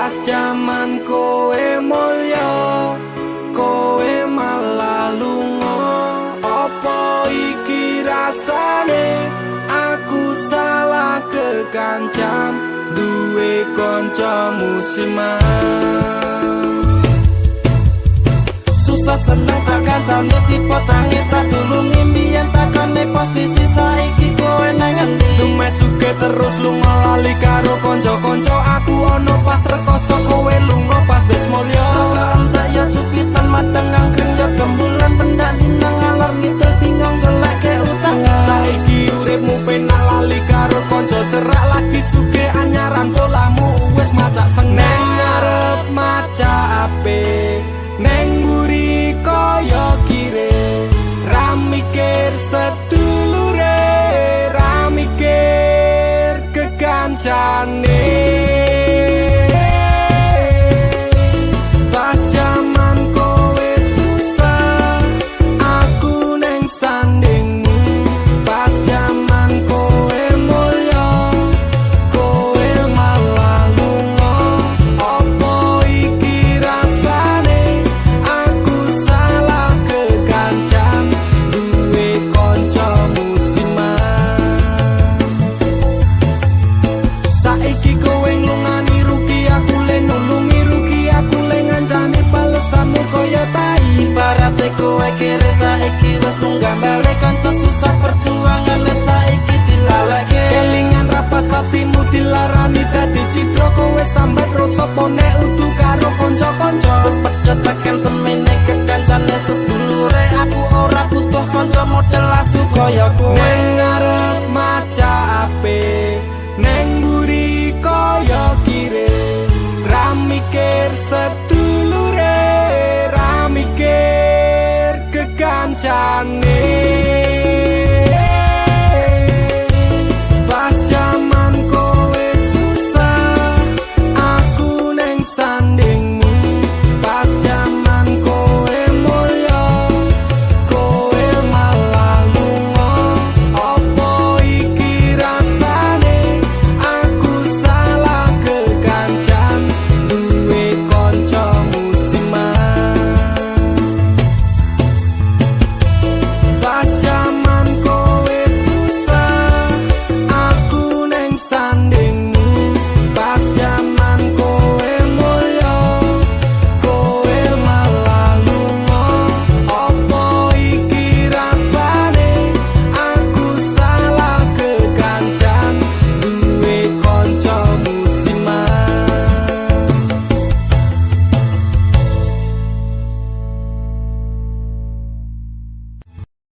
Pas jaman kowe mulya, kowe malah lunga. Apa iki rasane? Aku salah kekancan, duwe kanca musiman. Susah seneng tak kancane, tipe tangi tak tulungi. Mbiyen takone posisi, saiki kowe nang ngendi? Lumayan sugih terus lunga, lali karo kanca-kanca. Aku ono pas rekoso, kowe lunga pas wis mulya. Rokok entek ya cupitan, madang ngangkring ya gembulan, pendak dina ngalor ngidul bingung goleke utangan. Saiki uripmu penak, lali karo kanca cerak, lagi sugih anyaran, polamu wis macak seneng. Neng ngarep macak apik, neng mburi kaya kire, ra mikir sedulure, ra mikir kekancane. Pas jaman kowe susah, aku neng sandingmu. Pas jaman kowe mulya, kowe malah lunga. Apa iki rasane? Aku salah kekancan, duwe kanca musiman. Saiki kowe nglungani, rugi aku le nulungi, rugi aku le ngancani, balesanmu kaya tai. Ibarate kowe kere, saiki wis munggah, balik kanca susah perjuangane saiki dilaleke. Kelingan rapat satimu dilarani dadi citra, kowe sambat rasa nek udu karo kanca-kanca. Wis pedhot tekan semene kekancane sedulure, aku ora butuh kanca model asu kaya kowe. Neng ngarep maca apik, neng mburi kaya kire, ra mikir sedulure, ra mikir kekancane.